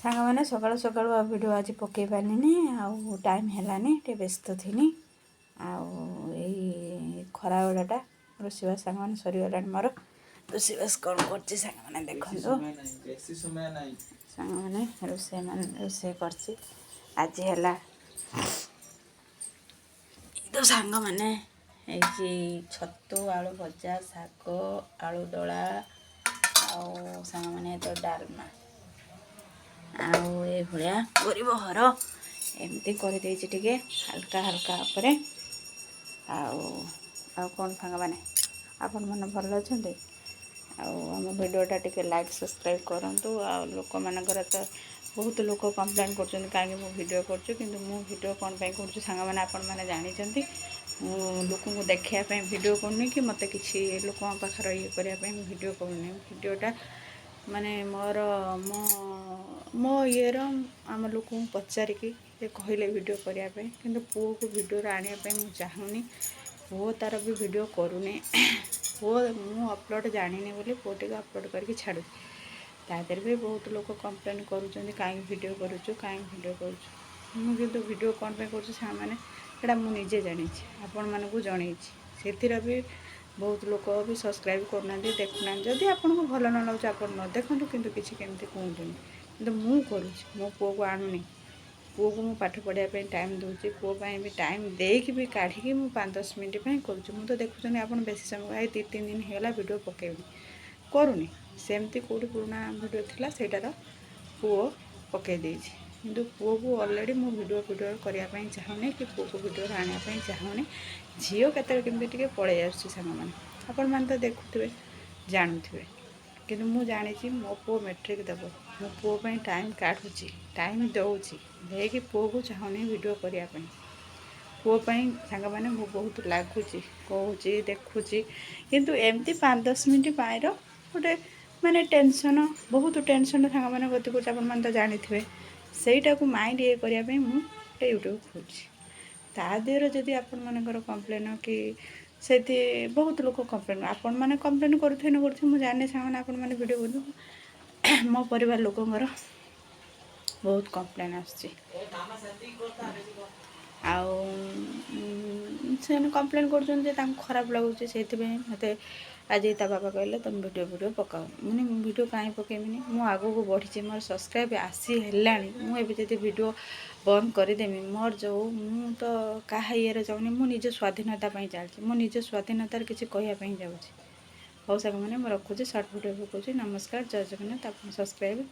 ସାଙ୍ଗମାନେ, ସକାଳୁ ସକାଳୁ ଆଉ ଭିଡ଼ିଓ ଆଜି ପକାଇ ପାରିଲିନି, ଆଉ ଟାଇମ୍ ହେଲାନି, ଟିକେ ବ୍ୟସ୍ତ ଥିଲି। ଆଉ ଏଇ ଖରାବେଳଟା ରୋଷେଇବାସ, ସାଙ୍ଗମାନେ, ସରିଗଲାଣି ମୋର। ରୋଷେଇବାସ କ'ଣ କରୁଛି, ସାଙ୍ଗମାନେ, ବେଶୀ ଦେଖନ୍ତୁ। ସମୟ ନାହିଁ, ବେଶୀ ସମୟ ନାହିଁ। ସାଙ୍ଗମାନେ, ରୋଷେଇ ମାନେ ରୋଷେଇ କରିଛି ଆଜି। ହେଲା ଏଇ ତ ସାଙ୍ଗମାନେ, ହେଇଛି ଛତୁ ଆଳୁ ଭଜା, ଶାଗ ଆଳୁ ଦଳା, ଆଉ ସାଙ୍ଗମାନେ, ତ ଡାଲମା। ଆଉ ଏଇଭଳିଆ ଗରିବ ଘର, ଏମିତି କରିଦେଇଛି ଟିକେ ହାଲକା ହାଲକା ଉପରେ। ଆଉ ଆଉ କ'ଣ ସାଙ୍ଗମାନେ, ଆପଣମାନେ ଭଲ ଅଛନ୍ତି? ଆଉ ଆମ ଭିଡ଼ିଓଟା ଟିକେ ଲାଇକ୍, ସବସ୍କ୍ରାଇବ୍ କରନ୍ତୁ। ଆଉ ଲୋକମାନଙ୍କର ତ ବହୁତ ଲୋକ କମ୍ପ୍ଲେନ୍ କରୁଛନ୍ତି କାହିଁକି ମୁଁ ଭିଡ଼ିଓ କରୁଛି। କିନ୍ତୁ ମୁଁ ଭିଡ଼ିଓ କ'ଣ ପାଇଁ କରୁଛି, ସାଙ୍ଗମାନେ, ଆପଣମାନେ ଜାଣିଛନ୍ତି। ମୁଁ ଲୋକଙ୍କୁ ଦେଖାଇବା ପାଇଁ ଭିଡ଼ିଓ କରୁନି କି ମୋତେ କିଛି ଲୋକଙ୍କ ପାଖରେ ଇଏ କରିବା ପାଇଁ ମୁଁ ଭିଡ଼ିଓ କରୁନି। ଭିଡ଼ିଓଟା ମାନେ ମୋର ମୋ ମୋ ଇଏର ଆମ ଲୋକଙ୍କୁ ପଚାରିକି ସେ କହିଲେ ଭିଡ଼ିଓ କରିବା ପାଇଁ। କିନ୍ତୁ ପୁଅକୁ ଭିଡ଼ିଓରେ ଆଣିବା ପାଇଁ ମୁଁ ଚାହୁଁନି। ପୁଅ ତାର ବି ଭିଡ଼ିଓ କରୁନି। ପୁଅ ମୁଁ ଅପଲୋଡ଼ ଜାଣିନି ବୋଲି ପୁଅ ଟିକେ ଅପଲୋଡ଼ କରିକି ଛାଡ଼ୁଛି। ତା ଦେହରେ ବି ବହୁତ ଲୋକ କମ୍ପ୍ଲେନ୍ କରୁଛନ୍ତି, କାହିଁକି ଭିଡ଼ିଓ କରୁଛୁ, କାହିଁକି ଭିଡ଼ିଓ କରୁଛୁ? ମୁଁ କିନ୍ତୁ ଭିଡ଼ିଓ କ'ଣ ପାଇଁ କରୁଛି, ସାଙ୍ଗମାନେ, ସେଇଟା ମୁଁ ନିଜେ ଜାଣିଛି, ଆପଣମାନଙ୍କୁ ଜଣେଇଛି। ସେଥିରେ ବି ବହୁତ ଲୋକ ବି ସବସ୍କ୍ରାଇବ୍ କରୁନାହାନ୍ତି, ଦେଖୁନାହାନ୍ତି। ଯଦି ଆପଣଙ୍କୁ ଭଲ ନ ଲାଗୁଛି, ଆପଣ ନ ଦେଖନ୍ତୁ, କିନ୍ତୁ କିଛି କେମିତି କୁହନ୍ତୁନି। କିନ୍ତୁ ମୁଁ କରୁଛି, ମୋ ପୁଅକୁ ଆଣୁନି। ପୁଅକୁ ମୁଁ ପାଠ ପଢ଼ିବା ପାଇଁ ଟାଇମ୍ ଦେଉଛି। ପୁଅ ପାଇଁ ବି ଟାଇମ୍ ଦେଇକି ବି କାଢ଼ିକି ମୁଁ 5-10 ମିନିଟ୍ ପାଇଁ କରୁଛି। ମୁଁ ତ ଦେଖୁଛନ୍ତି ଆପଣ, ବେଶୀ ସମୟ ଏଇ 2-3 ଦିନ ହେଇଗଲା ଭିଡ଼ିଓ ପକାଇବିନି, କରୁନି। ସେମିତି କେଉଁଠି ପୁରୁଣା ଭିଡ଼ିଓ ଥିଲା, ସେଇଟାର ପୁଅ ପକାଇ ଦେଇଛି। କିନ୍ତୁ ପୁଅକୁ ଅଲରେଡ଼ି ମୁଁ ଭିଡ଼ିଓ ଫିଡ଼ିଓ କରିବା ପାଇଁ ଚାହୁଁନି କି ପୁଅକୁ ଭିଡ଼ିଓରେ ଆଣିବା ପାଇଁ ଚାହୁଁନି। ଝିଅ କେତେବେଳେ କେମିତି ଟିକେ ପଳେଇ ଆସୁଛି। ସାଙ୍ଗମାନେ, ଆପଣମାନେ ତ ଦେଖୁଥିବେ, ଜାଣୁଥିବେ। କିନ୍ତୁ ମୁଁ ଜାଣିଛି ମୋ ପୁଅ ମେଟ୍ରିକ୍ ଦେବ। ମୋ ପୁଅ ପାଇଁ ଟାଇମ୍ କାଢ଼ୁଛି, ଟାଇମ୍ ଦେଉଛି, ଦେଇକି ପୁଅକୁ ଚାହୁଁନି ଭିଡ଼ିଓ କରିବା ପାଇଁ। ପୁଅ ପାଇଁ, ସାଙ୍ଗମାନେ, ମୁଁ ବହୁତ ଲାଗୁଛି, କହୁଛି, ଦେଖୁଛି। କିନ୍ତୁ ଏମିତି 5-10 ମିନିଟ୍ ପାଇଁର ଗୋଟେ ମାନେ ଟେନସନ୍, ବହୁତ ଟେନସନ୍, ସାଙ୍ଗମାନେ, ଗତି କରୁଛି। ଆପଣମାନେ ତ ଜାଣିଥିବେ। ସେଇଟାକୁ ମାଇଣ୍ଡ ଇଏ କରିବା ପାଇଁ ମୁଁ ଗୋଟେ ୟୁଟ୍ୟୁବ୍ ଖୋଲୁଛି। ତା ଦେହରେ ଯଦି ଆପଣମାନଙ୍କର କମ୍ପ୍ଲେନ୍ କି ସେଠି ବହୁତ ଲୋକ କମ୍ପ୍ଲେନ୍, ଆପଣମାନେ କମ୍ପ୍ଲେନ୍ କରୁଥିବେ ନ କରୁଥିବେ ମୁଁ ଜାଣିନି। ସାଙ୍ଗମାନେ, ଆପଣମାନେ ଭିଡ଼ିଓ କରୁଥିବେ, ମୋ ପରିବାର ଲୋକଙ୍କର ବହୁତ କମ୍ପ୍ଲେନ୍ ଆସୁଛି। ଆଉ ସେମାନେ କମ୍ପ୍ଲେନ୍ କରୁଛନ୍ତି ଯେ ତାଙ୍କୁ ଖରାପ ଲାଗୁଛି। ସେଇଥିପାଇଁ ମୋତେ ଆଜି ତା ବାବା କହିଲେ, ତୁମେ ଭିଡ଼ିଓ ଭିଡ଼ିଓ ପକାଅ। ମାନେ ମୁଁ ଭିଡ଼ିଓ କାହିଁ ପକାଇବିନି? ମୁଁ ଆଗକୁ ବଢ଼ିଛି, ମୋର ସବସ୍କ୍ରାଇବ୍ ଆସି ହେଲାଣି। ମୁଁ ଏବେ ଯଦି ଭିଡ଼ିଓ ବନ୍ଦ କରିଦେମି, ମୋର ଯେଉଁ ମୁଁ ତ କାହା ଇଏରେ ଯାଉନି। ମୁଁ ନିଜ ସ୍ୱାଧୀନତା ପାଇଁ ଚାଲିଛି। ମୁଁ ନିଜ ସ୍ୱାଧୀନତାରେ କିଛି କହିବା ପାଇଁ ଯାଉଛି। ହଉ ସାଙ୍ଗମାନେ, ମୁଁ ରଖୁଛି। ସର୍ଟ ଭିଡ଼ିଓ ପକାଉଛି। ନମସ୍କାର, ଜୟ ଜଗନ୍ନାଥ। ଆପଣ ସବସ୍କ୍ରାଇବ୍